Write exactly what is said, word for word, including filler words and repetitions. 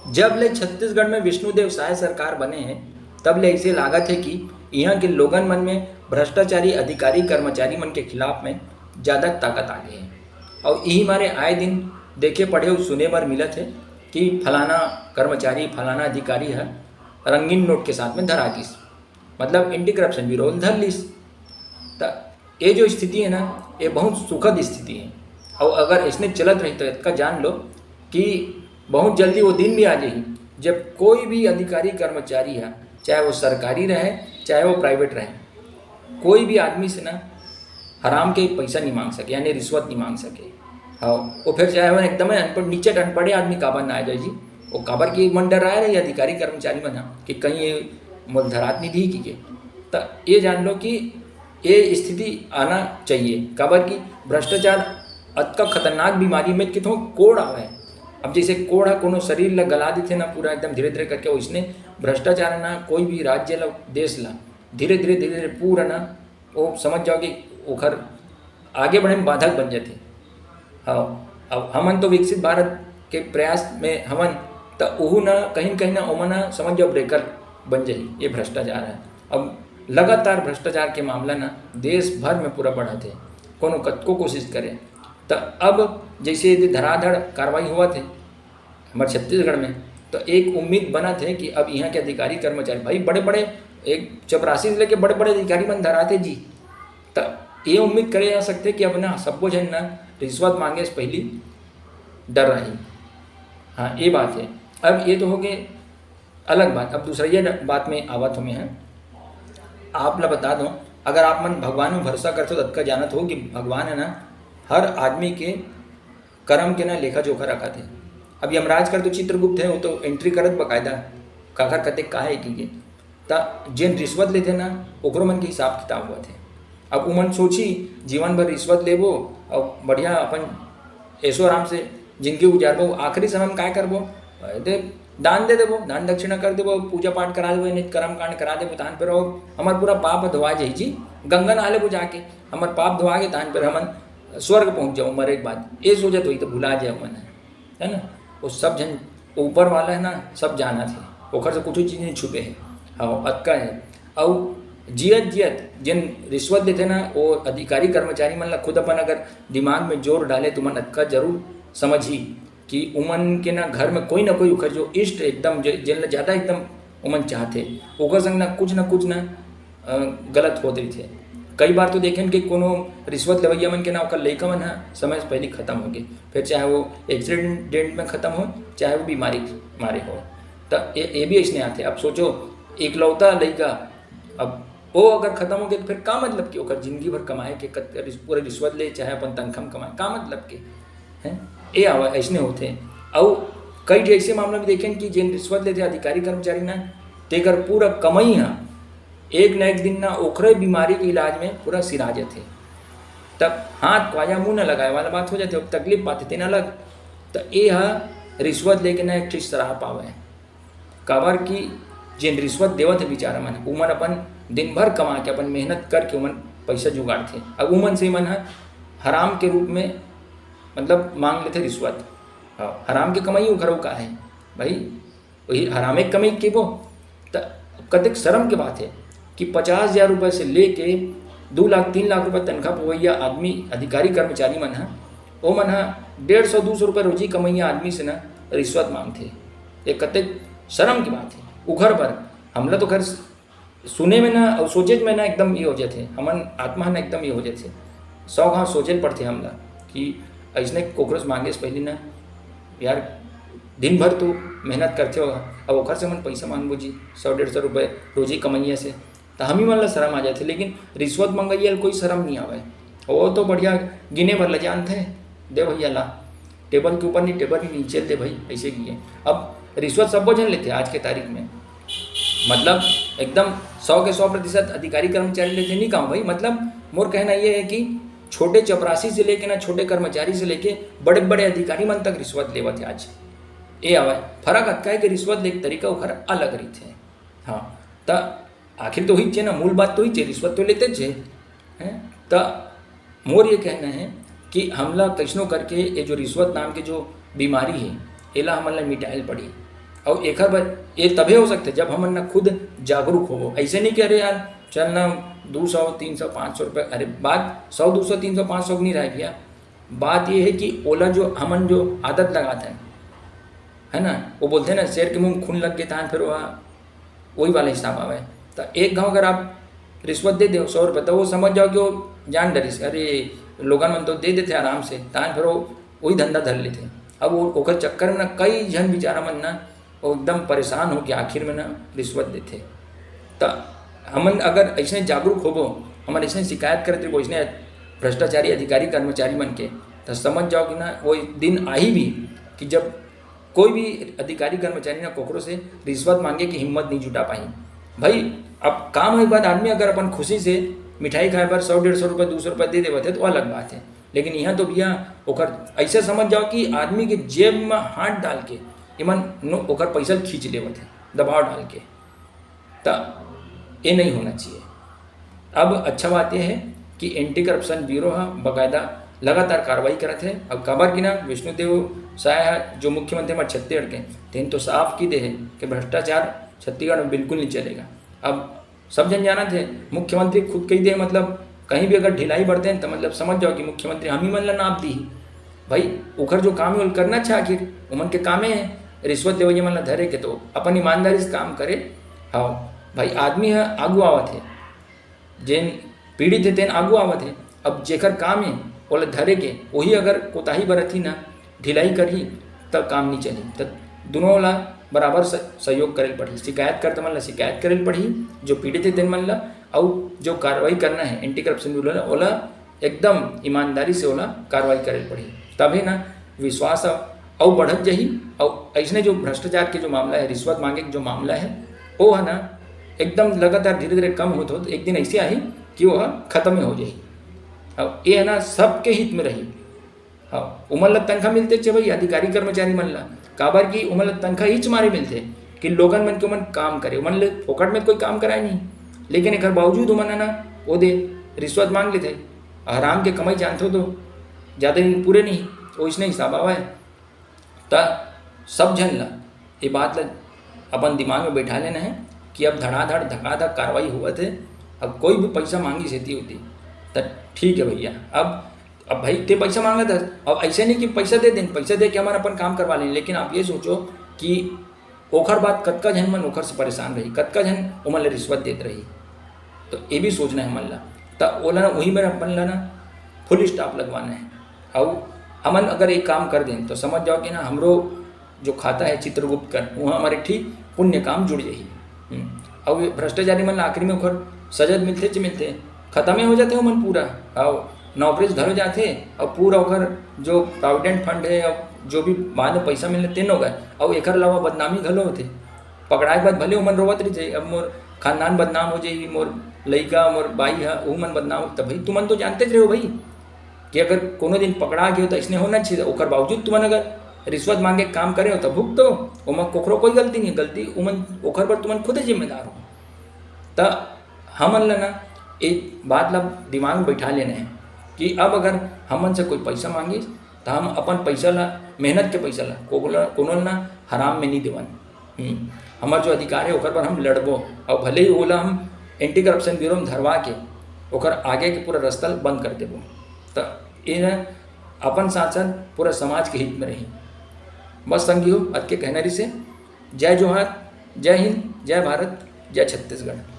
जब ले छत्तीसगढ़ में विष्णुदेव साय सरकार बने हे, तब ले अइसे लागत हे कि इहाँ के लोगन मन में भ्रष्टाचारी अधिकारी कर्मचारी मन के खिलाफ में ज्यादा ताकत आ गे हे। अउ इही मारे आए दिन देखे पढ़े अउ सुने बर मिलत हे कि फलाना कर्मचारी, फलाना अधिकारी ह रंगीन नोट के साथ में धरा गिस, मतलब एंटी करप्शन ब्यूरो ल धर लिस। त ये जो स्थिति है ना, ये बहुत सुखद स्थिति है। और अगर इसने चलत रही तो इतना जान लो कि बहुत जल्दी वो दिन भी आ जाही, जब कोई भी अधिकारी कर्मचारी है, चाहे वो सरकारी रहे, चाहे वो प्राइवेट रहे, कोई भी आदमी से ना हराम के पैसा नहीं मांग सके, यानी रिश्वत नहीं मांग सके। हाँ, वो फिर चाहे वो एकदम अनपढ़, नीचे अनपढ़े आदमी काबर ना आ जाए जी, वो काबर कि मन डराए रही अधिकारी कर्मचारी मन ह कि कहीं ये मोल धरात नहीं दी कि के। त ये जान लो कि ये स्थिति आना चाहिए, काबर कि भ्रष्टाचार अतका खतरनाक बीमारी में कितों कोढ़ आवे। अब जैसे कोढ़ ह कोनो शरीर ला गला देथे ना पूरा एकदम धीरे धीरे करके, वैसने भ्रष्टाचार ना कोई भी राज्य ला, देश ला धीरे धीरे धीरे धीरे पूरा ना, वो समझ जाओ कि ओखर आगे बढ़े में बाधक बन जाथे। हाँ, अब हमन तो विकसित भारत के प्रयास में हवन, त ओहू ना कहीं न कहीं ना ओमन ना समझ जाओ ब्रेकर बन जाही। ये भ्रष्टाचार है। अब लगातार भ्रष्टाचार के मामला ना देश भर में पूरा बढ़त हे, कोनो कतको कोशिश करे। त अब जैसे ये धराधड़ कार्रवाई होवत हे हमर छत्तीसगढ़ में, तो एक उम्मीद बनत हे कि अब यहाँ के अधिकारी कर्मचारी, भाई, बड़े बड़े, एक चपरासी से लेके बड़े बड़े अधिकारी मन धराथे जी। त ये उम्मीद करे जा सकथे कि अब ना सब्बो झन ना रिश्वत मांगे से पहली डर रही। हाँ, ये बात है। अब ये तो हो गए अलग बात। अब दूसरा ये बात में आवत हमें है, आप ला बता दो, अगर आप मन भगवान में भरोसा करते हो, तो अतका जानत हो कि भगवान है ना, हर आदमी के कर्म के ना लेखा जोखा रखत हे। अब यमराज कर तो चित्रगुप्त है, वो तो एंट्री करत बकायदा, काखर कतेक का है कि के। त जेन रिश्वत लेथे ना, ओकरो मन के हिसाब किताब होवत हे। अब उमन सोची, जीवन भर रिश्वत लेबो और बढ़िया अपन ऐशो आराम से जिंदगी गुजारबो, आखिरी समय में काय करबो? दे, दान दे देबो, दान दक्षिणा कर देबो, पूजा पाठ करा देबो, नित कर्म कांड करा देबो, तहन फिर वो हमर पूरा पाप धोआ जाही जी। गंगा नहा लेबो जाके, हमर पाप धोआ के तहन फिर हमन स्वर्ग पहुंच जाओ मरे के बाद। ये सोचत होई तो भुला जाए मन, है ना? वो सब झन ऊपर वाला है ना, सब जानत हे, ओखर से कुछ चीज नहीं छुपे है। हाँ, अतका है। अउ जियत जियत जेन रिश्वत देथे ना, वो अधिकारी कर्मचारी मन ला खुद अपन अगर दिमाग में जोर डाले, तो मन अतका जरूर समझही कि उमन के ना घर में कोई ना कोई ओखर जो इष्ट एकदम जे-, जेन ला ज्यादा एकदम उमन चाहथे, ओकर संग ना कुछ ना कुछ ना, अ, गलत होत रहिथे। कई बार तो देखेन कि कोनो रिश्वत लेवइया मन के ना ओकर लइका मन ह समय से पहले खत्म हो गे, फिर चाहे वो एक्सीडेंट में खत्म हो, चाहे वो बीमारी के मारे हो। त ये, ये भी अइसने आथे। अब सोचो, इकलौता लइका, अब वो अगर खत्म हो गे तो फिर का मतलब कि ओकर जिंदगी भर कमाए के कत-, रिस-, पूरा रिश्वत ले, चाहे अपन तनखा में कमाए, का मतलब के? हैं? ये आवा, अइसने होथे। अउ कई ठे अइसे मामला भी देखेन कि जेन रिश्वत लेथे अधिकारी कर्मचारी ना, तेकर पूरा कमई ह एक न एक दिन ना ओखरे बीमारी के इलाज में पूरा सिरा जाथे। तब हाथ ख्वाजा मुंह न लगाए वाला बात हो जाथे, अब तकलीफ पाथे तेन अलग। त ए ह रिश्वत लेके ना एक ठे श्राप आवे, काबर कि जेन रिश्वत देवत हे बेचारा मन, उमन अपन दिन भर कमा के, अपन मेहनत करके उमन पैसा जुगाड़थे। अब उमन से मन ह हराम के रूप में, मतलब, मांग लेथे रिश्वत। हाँ, हराम के कमाई उखरो का है भाई, वही हरामे के कमाई केबो। त कतेक शर्म के बात है कि पचास हजार रुपये से लेके दू लाख, तीन लाख रुपये तनखा पवैया आदमी, अधिकारी कर्मचारी मन ह, ओ मन ह डेढ़ सौ, दू सौ रुपये रोजी कमैया आदमी से ना रिश्वत मांगथे। ये कतेक शर्म की बात है। उघर बर हमला तो खैर सुने में ना और सोचे में ना एकदम ये हो जाथे, हमन आत्मा ह ना एकदम ये हो जाथे। सौ घाव सोचे ल पड़थे हमला कि अइसने कोकरो से मांगे से पहले ना, यार, दिन भर तो मेहनत करथे हो, अब ओखर से हमन पैसा मांगबो जी, सौ डेढ़ सौ रुपये रोजी कमैया से, त हम ही मन ला शर्म आ जाथे। लेकिन रिश्वत मंगैया ल कोई शर्म नहीं आवे, वो तो बढ़िया गिने भर ल जानथे, दे भैया ला, टेबल के ऊपर नहीं, टेबल के नीचे दे भाई, ऐसे किए। अब रिश्वत सब्बो झन लेथे आज के तारीख में, मतलब एकदम सौ के सौ प्रतिशत अधिकारी कर्मचारी लेथे, नहीं कहूँ भाई, मतलब मोर कहना ये है कि छोटे चपरासी से लेके ना, छोटे कर्मचारी से लेके बड़े बड़े अधिकारी मन तक रिश्वत लेवत है आज। ए आवे, फर्क अतका है कि रिश्वत लेके तरीका ओखर अलग रहिथे। हाँ, त आखिर तो वही चे ना, मूल बात तो वही चे, रिश्वत तो लेते चे, हैं? त मोर ये कहना है कि हमला कैसनो करके ये जो रिश्वत नाम के जो बीमारी है, एला हमन ला मिटाए ल पड़ी। अउ एकर बर ये तभे हो सकथे, जब हमन ना खुद जागरूक होबो। ऐसे नहीं कि अरे यार, चल ना, दो सौ, तीन सौ, पाँच सौ रुपये, अरे, बात सौ, दो सौ, तीन सौ, पाँच सौ की नहीं रहे भैया। बात ये है कि ओला जो हमन जो आदत लगात हन, है ना, वो बोलते हैं ना, "शेर के मुंह में खून लग गए, तान फिर वह," वही वाला हिसाब आवे। तो एक घाव अगर आप रिश्वत दे दो सौ रुपये, तो वो समझ जाओ कि वो जान डरिस, "अरे, लोगन मन तो दे देते आराम से," तान फिर वो वही धंधा धर लेते। अब वो, ओकर चक्कर में ना कई झन बेचारा मन ना, वो एकदम परेशान होके आखिर में ना रिश्वत देते। तो हमन अगर ऐसे जागरूक होबो, हमन ऐसे शिकायत करत रहिबो ऐसे भ्रष्टाचारी अधिकारी कर्मचारी मन के, तो समझ जाओ कि ना वो दिन आही भी कि जब कोई भी अधिकारी कर्मचारी ना कोकरो से रिश्वत मांगे की हिम्मत नहीं जुटा पाही। भाई, अब काम होए के बाद आदमी अगर अपन खुशी से मिठाई खाए बर सौ, डेढ़ सौ रुपये, दो सौ रुपये दे देवत है, तो अलग बात है। लेकिन यहाँ तो भैया, ओकर ऐसे समझ जाओ कि आदमी के जेब में हाथ डाल के इमन नो, ओकर पैसा खींच लेवत है, दबाव डाल के। त ये नहीं होना चाहिए। अब अच्छा बात यह है कि एंटी करप्शन ब्यूरो ह बाकायदा लगातार कार्रवाई करत है। अब काबर कि ना, विष्णुदेव साय ह, जो मुख्यमंत्री हमारे छत्तीसगढ़ के, तेन तो साफ की दे है कि भ्रष्टाचार छत्तीसगढ़ में बिल्कुल नहीं चलेगा। अब सब झन जानत है, मुख्यमंत्री खुद कही दे, मतलब, कहीं भी अगर ढिलाई बरते हैं, तो मतलब समझ जाओ कि मुख्यमंत्री हम ही मन ला नाप दी। भाई, ओकर जो काम है, ओला करना अच्छा, आखिर ओमन के कामे है रिश्वत देवैया मन ला धरे के, तो अपन ईमानदारी से काम करे। हाँ भाई, आदमी ह आगू आवत है, जेन पीड़ित है, तेन आगू आवत है। अब जेकर काम है, ओला धरे के, वही अगर कोताही बरतही ना, ढिलाई करही, त काम नहीं चलही। त दोनों ला बराबर स-, सहयोग करे ल पड़ही। शिकायतकर्ता मन ला शिकायत करे ल पड़ही, जो पीड़ित है, तेन मन ला, अउ जो कार्रवाई करना है एंटी करप्शन ब्यूरो ला, ओला एकदम ईमानदारी से ओला कार्रवाई करे ल पड़ही। तभे ना विश्वास अउ बढ़त जाही। अउ ऐसने जो भ्रष्टाचार के जो मामला है, रिश्वत मांगे के जो मामला है, वो है ना, एकदम लगातार धीरे-धीरे कम होत होत एक दिन ऐसे आही कि वो खत्म हो जाही। अब ये है ना, सबके हित में रही। हाँ, उमन ला तनखा मिलते चे भाई, अधिकारी कर्मचारी मन ला, काबर कि उमन ला तनखा इच मारे मिलते कि लोगन मन के उमन काम करे, उमन ले फोकट में कोई काम कराए नहीं। लेकिन एकर बावजूद उमन है ना, वो दे रिश्वत मांग लेते। हराम के कमाई जानते हो तो ज़्यादा दिन पूरे नहीं, वो इसने हिसाब आवा है। त सब झन ला ये बात ला अपन दिमाग में बैठा लेना है कि अब धड़ाधड़ धकाधक कार्रवाई होवत है। अब कोई भी पैसा मांगी सेती होती, त ठीक है भैया। अब, अब भाई, ते पैसा मांगत है, अब ऐसे नहीं कि पैसा दे दें, पैसा दे के हमन अपन काम करवा लें, लेकिन आप ये सोचो कि ओखर बाद कतका झन मन ओखर से परेशान रही, कतका झन ओमन ला रिश्वत देत रही। तो ये भी सोचना है हमन ला। त ओला ना, वही में अपन ला ना फुल स्टॉप लगवाना है। अउ हमन अगर एक काम कर दें, तो समझ जाओ कि ना, हमरो जो खाता है चित्रगुप्त कर, वहाँ हमारे ठीक पुण्य काम जुड़ जाही। हम्म। अउ ये भ्रष्टाचारी मन ला आखिरी में ओखर सजा मिलते च मिलते, खत्म ही हो जाते ओमन पूरा। अउ नौकरी से घलो जाते, अउ पूरा ओखर जो प्रोविडेंट फंड है, अउ जो भी बाद में पैसा मिलने, तेन हो गए। अउ एकर अलावा बदनामी घलो होते। पकड़ाए के बाद भले ओमन रोवत रहिथे, "अब मोर खानदान बदनाम हो जाही, मोर लइका, मोर बाई ह, ओहू मन बदनाम हो।" त भाई, तुमन तो जानते रहे हो भाई कि अगर कोनो दिन पकड़ा गए हो, तो इसने होना चाहिए। ओकर बावजूद तुमन अगर रिश्वत मांगे के काम करे हो, तो भुगतो, ओमा कोखरो कोई गलती नहीं, गलती ओमन, ओकर बर तुमन खुदे जिम्मेदार हो। त हमन ला ना एक बात ला दिमाग में बैठा लेना है कि अब अगर हमन से कोई पैसा मांगिस, त हम अपन पैसा ला, मेहनत के पैसा ला, कोनो ला, कोनो ला ना हराम में नहीं देवन। हम्म, हमर जो अधिकार है, ओकर बर हम लड़बो, अउ भले ही ओला हम एंटी करप्शन ब्यूरो में धरवा के ओकर आगे के पूरा रास्ता ल बंद कर देबो। त ये न अपन साथ साथ पूरा समाज के हित में रही। बस संगी हो, अतके कहना रहिसे। जय जोहार, जय हिंद, जय भारत, जय छत्तीसगढ़।